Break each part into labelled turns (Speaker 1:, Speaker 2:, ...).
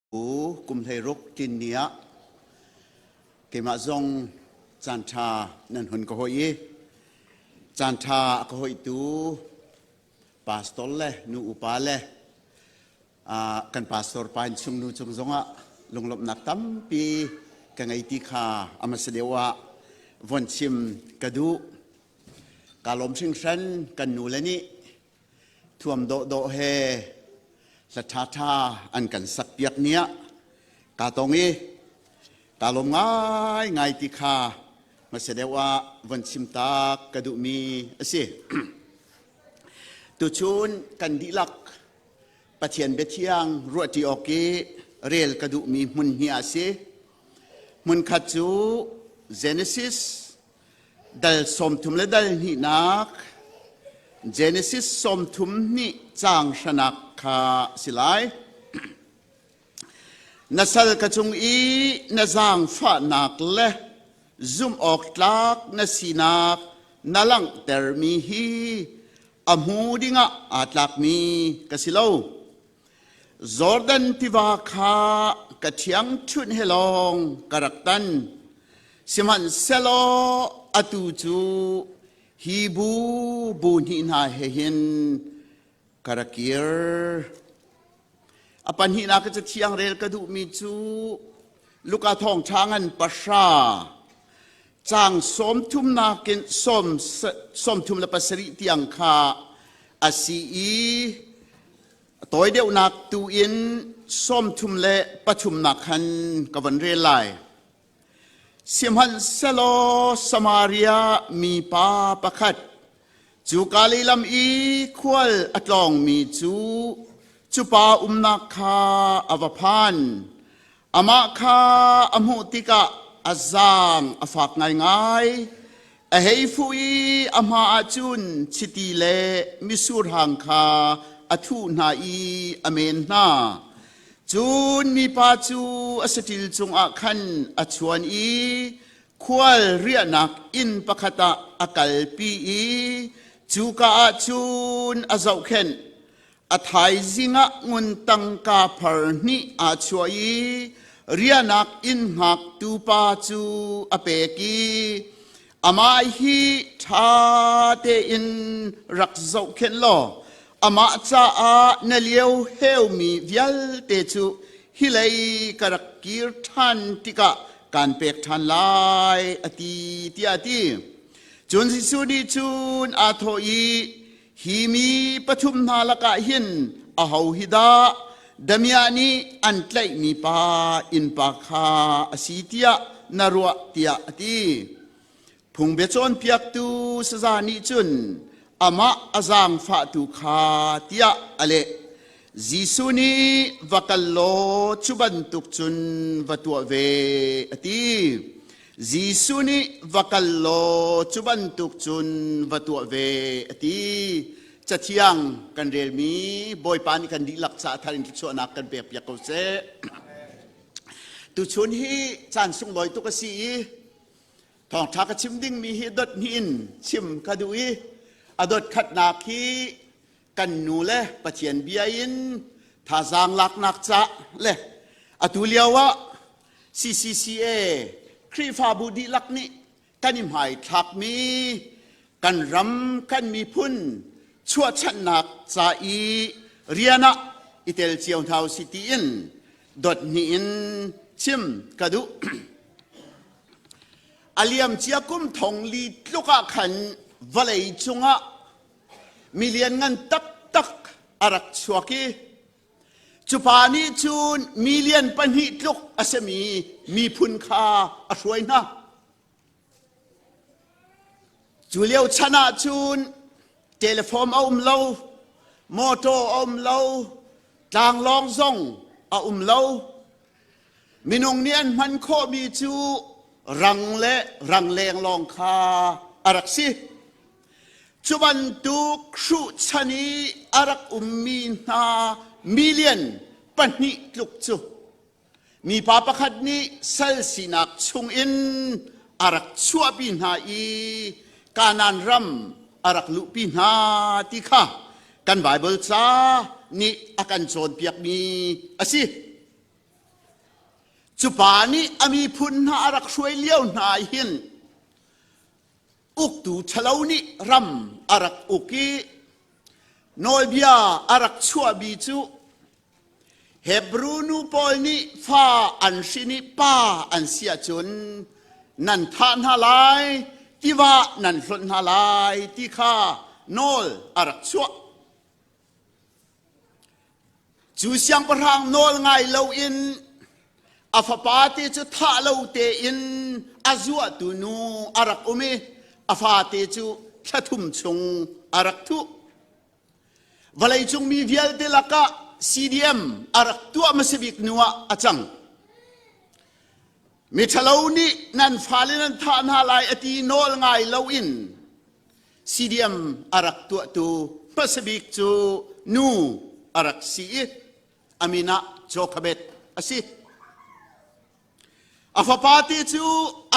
Speaker 1: Kum 16 tlin ni ah keimah zong caanṭha nan hun ka hawih i caanṭha a ka hawihtu pastor le nu upa le kan pastor pa in chung nu cung zongah lunglawmhnak tampi ka ngei ti kha a hmasa deuh ah von chim ka duh. Kaa lawm hringhran kan nu le nih Thuam dawhdawh he hla ṭhaṭha an kan sakpiak ni ah kaa tong i kaa lawm ngaingai ti kha hmasa deuh ah von chim tak ka duhmi a si. Tuchun kan dihlak Pathian biathiang ruahṭi awk i rel ka duhmi hmun hi a si. Hmunkhat cu Genesis Dal 30 le dal hnihnak Genesis 32 caang hranak kha si lai. Na sal ka cung i na zaangfahnak le zumh awk tlak na sinak na langhtermi hi a hmu dingah aa tlakmi ka si lo. Jordan tiva kha ka ṭhiangṭhunh he lawng ka rak tan. Sihmanhsehlaw atu cu hi bu bu hnih hna he hin ka ra kir. A pahnihnak ka cathiang rel ka duhmi cu Luka thawngṭha ngan pahra caang 30 nakin 37 tiang kha a si i tawi deuhnak tu in 33 nak khan ka von rel lai. Sihmanhsehlaw Samaria mipa pakhat cu Galilee lam i khual a tlawngmi cu cu pa umnak kha a va phan. Amah kha a hmuh tikah a zaang a fak ngaingai. A hei fuh i a hma ah cun chiti le mitsur hang kha a thuh hna i a men hna. Cun mipa cu a saṭil cungah khan a chuan i khual riahnak inn pakhat ah a kalpi i cuka ah cun a zohkhenh. A thaizing ah ngun tangka phar hnih aa chuah i riahnak inn hngaktu pa cu a pek i amah hi ṭha tein rak zohkhenh law amah caah na lio heumi vialte cu hi lei ka rak kir ṭhan tikah kaan pek ṭhan lai a ti tiah a ti. Cun Jesuh nih cun aa thawh i Hi mi pathum hna lakah hin aho hi dah damiah nih an tlaihmi pa innpa kha a si tiah na ruah tiah a ti. Phungbia cawnpiaktu saza nih cun amah a zaangfahtu kha tiah a leh. Jesuh nih va kal law cu bantuk cun va tuah ve a ti. Jesuh nih va kal law cu bantuk cun va tuah ve a ti. Cathiang kan relmi Bawipa nih kan dihlak caah thar in thluachuahnak kan pekpiak ko seh. Tuchun hi caan sunglawi tuk a si i thawngṭha ka chim dingmi hi dot hnih in chim ka duh i a dot khatnak hi kan nu le Pathian bia in thazaang laknak ca le atu lio ah CCCA Khrihfabu dihlak nih kan i hmaithlakmi kan ram kan miphun chuahchanhnak ca i rian ah i tel cio hna usih tiin dot hnih in chim ka duh. A liamcia kum thong li tluk ah khan vawlei cungah milian ngan taktak a rak chuak i cu pa nih cun million pahnih tluk a simi miphun kha a hruai hna. Cu lio chan ah cun telephone a um lo, motor a um lo, tlanglawng zong a um lo. Minung nih an hman khawhmi cu rang le rangleng lawng kha a rak si. Cu bantuk hruhchan i a rak ummi hna million pahnih tluk cu mipa pakhat nih sal sinak chungin a rak chuahpi hna i Kanaan ram a rak luhpi hna ti kha kan Baibal ca nih a kan cawnpiakmi a si. Cu pa nih a miphun hna a rak hruai lio hna hin uktu ṭhalo nih ram a rak uk i nawlbia a rak chuahmi cu Hebru nu pawl nih fa an hrin i pa an si ahcun nan thah hna lai, tiva nan hlonh hna lai ti kha nawl a rak chuah. Cu siangpahrang nawl ngai loin a fapate cu thah lo tein a zuahtu nu a rak um i a fate cu thla thum chung a rak thuh. Vawleicung mi vialte lakah CDM a rak tuah hmasa bik nu ah a cang. Miṭhalo nih nan fale nan thah hna lai a ti nawl ngai loin CDM a rak tuahtu hmasa bik cu nu a rak si i a min ah Jochebed a si. A fapate cu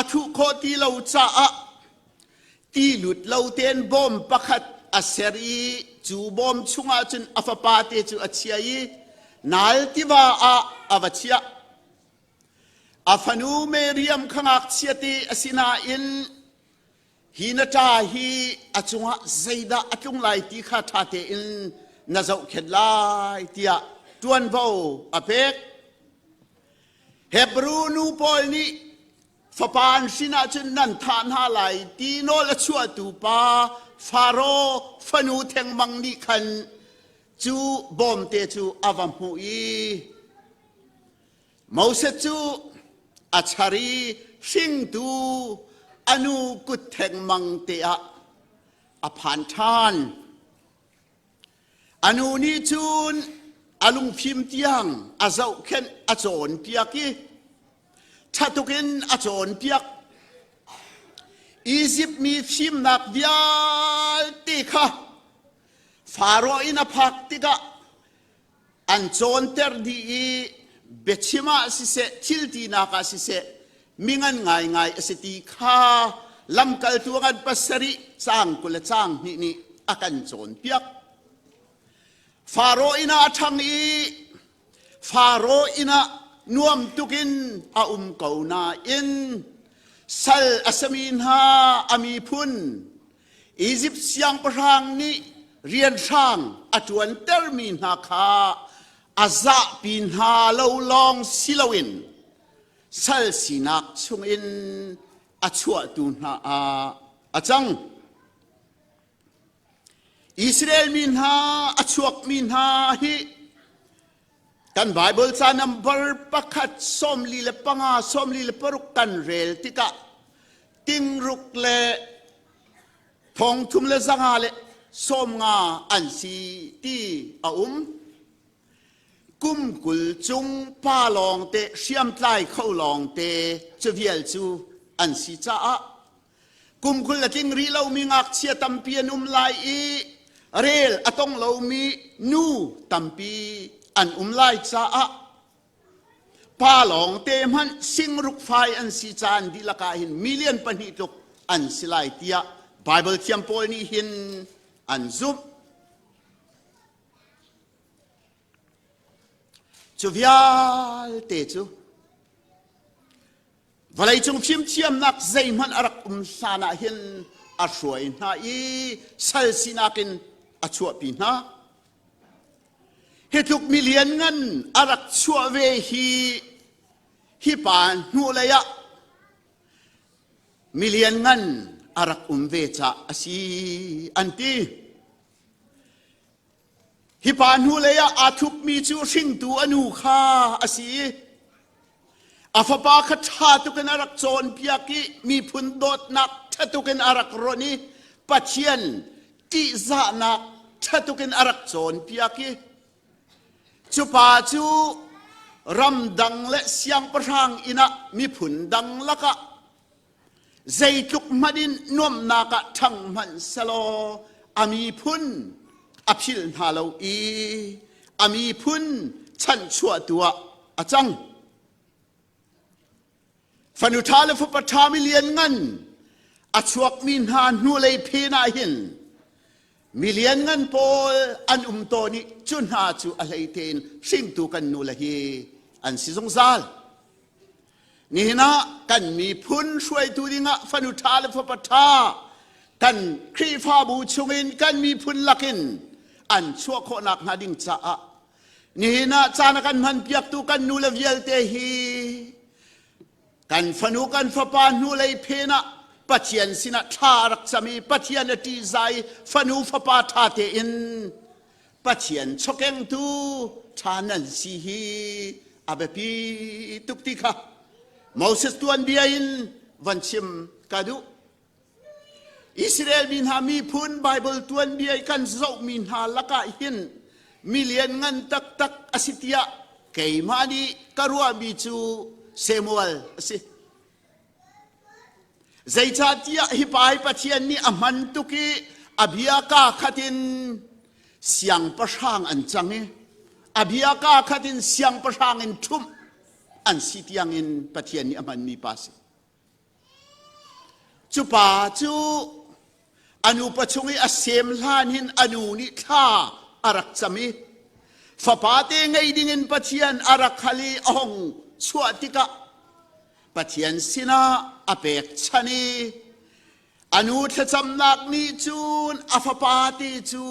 Speaker 1: a thuh khawh ti lo caah ti lut lo tein bawm pakhat a ser i cu bawm chungah cun a fapate cu a chia i Nal tiva ah a va chiah. A fanu Miriam kha ngakchia te a si nain hi na ṭa hi a cungah zeidah a tlung lai ti kha ṭha tein na zohkhenh lai tiah ṭuanvo a pek. Hebru nu pawl nih fapa an hrin ahcun nan thah hna lai ti nawl a chuahtu pa Faro fanu thengmang nih khan cu bawmte cu a va hmuh i Moses cu a char i hringtu a nu kut thengmang te ah a phan ṭhan. A nu nih cun a lungfim tiang a zohkhenh a cawnpiak i ṭha tuk in a cawnpiak. Izipt mi fimnak vialte kha Faro inn a phak tikah an cawnter dih i biachim ah siseh thil tinak ah siseh mi ngan ngaingai a si ti kha lamkaltu ngan pasarih caang 20 le caang hnih nih a kan cawnpiak. Faro inn ah a ṭhang i Faro inn ah nuam tukin a um ko nain sal a sami hna a miphun Izipt siangpahrang nih rianhrang a ṭuantermi hna kha a zahpi hna lo lawng si loin sal sinak chungin a chuahtu hna ah a cang. Israel mi hna a chuakmi hna hi kan Bible ca number pakhat 45 46 kan rel tikah tingruk le thongthum le zanga le 50 an si ti a um. Kum 20 cung pa lawngte hriamtlai kho lawngte cu vial cu an si caah kum 20 a tling rih lomi ngakchia tampi an um lai i rel a tong lomi nu tampi an um lai caah pa lawngte hmanh singruk fai an si caan dihlak ah hin million pahnih tluk an si lai tiah Bible thiam pawl nih hin an zumh. Cu vialte cu vawleicung fimthiamnak zeihmanh a rak um hlan ah hin a hruai hna i sal sinak in a chuahpi hna. Hi tluk milian ngan a rak chuah ve hi hi pa hnulei ah milian ngan a rak um ve caah a si an ti. Hi pa hnulei ah aa thupmi cu hringtu a nu kha a si i a fapa kha ṭha tuk in a rak cawnpiak i miphun dawtnak ṭha tuk in a rak ron i Pathian ṭihzahnak ṭha tuk in a rak cawnpiak i cu pa cu ramdang le siangpahrang inn ah miphun dang lakah zeitluk hmanh in nuamhnak ah ṭhang hmanh selaw a miphun a philh hna lo i a miphun chanhchuahtu ah a cang. Fanu ṭha le fapa ṭha mi lianngan a chuakmi hna hnulei phen ah hin mi lianngan pawl an um tawn i cu hna cu a hlei tein hringtu kan nule hi an si zungzal. Nihin ah kan miphun hruaitu dingah fanu ṭha le fapa ṭha kan Khrihfabu chungin kan miphun lakin an chuah khawhnak hnga ding caah nihin ah caan a kan hmanpiaktu kan nule vialte hi kan fanu kan fapa hnulei phen ah Pathian sinah thla a rak cam i Pathian a ṭihzah i fanu fapa ṭha tein Pathian chawkengtu ṭha nan si hi a biapi tuk ti kha Moses tuanbia in van chim ka duh. Israel mi hna miphun Bible tuanbia i kan zohmi hna lakah hin mi lianngan taktak a si tiah keimah nih ka ruahmi cu Samuel a si. Zeicahtiah hi pa hi Pathian nih a hman tuk i a bia kaa khat in siangpahrang an cang i a bia kaa khat in siangpahrang in ṭhumh an si tiangin Pathian nih a hmanmi pa a si. Cu pa cu a nupa chung i a sem hlan hin a nu nih thla a rak cam i fapate ngei dingin Pathian a rak hal i a hong chuah tikah Pathian sinah a pekchanh i a nu thlacamnak nih cun a fapate cu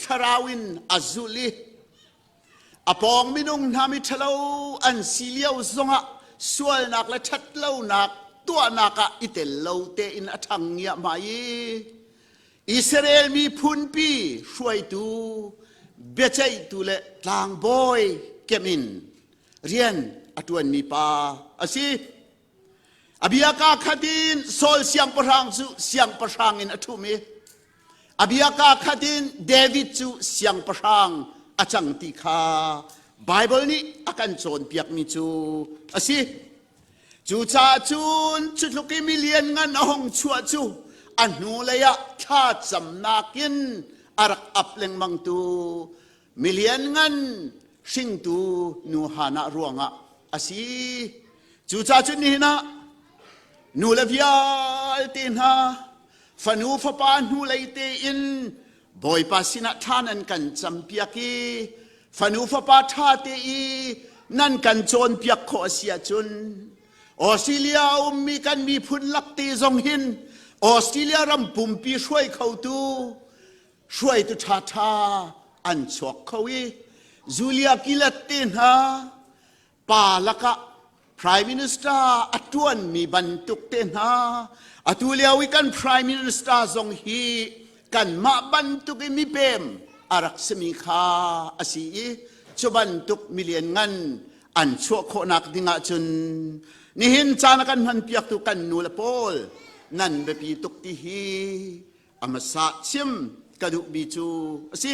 Speaker 1: thlarau in a zulh i a pawng minung hna miṭhalo an si lio zongah sualnak le ṭhatlonak tuahnak ah i tel lo tein a ṭhang ngiahmah i Israel miphunpi hruaitu biaceihtu le tlangbawi kemh in rian a ṭuanmi pa a si. A bia kaa khat in Saul siangpahrang cu siangpahrang in a ṭhum i a bia kaa khat in David cu siangpahrang a cang ti kha Baibal nih a kan cawnpiakmi cu a si. Cucaah cun cu tluk i milian ngan a hung chuah cu a hnulei ah thla camnak in a rak ap lengmangtu milian ngan hringtu nu Hannah ruangah a si. Cucaah cun nihin ah nu le vialte hna fanu fapa hnulei tein Bawipa sinah thla nan kan campiak i fanu fapa ṭha te i nan kan cawnpiak khawh a si ahcun Australia a ummi kan miphun lakte zong hin Australia ram pumpi hruai khotu hruaitu ṭhaṭha an chuak kho i Julia Gillard te hna pa lakah Prime Minister a ṭuanmi bantuk te hna atu lio i kan Prime Minister zong hi kanmah bantuk i mipem a rak simi kha a si i cu bantuk milian ngan an chuah khawhnak ding ahcun nihin caan a kan hmanpiaktu kan nu le pawl nan biapi tuk ti hi a hmasa chim ka duhmi cu a si.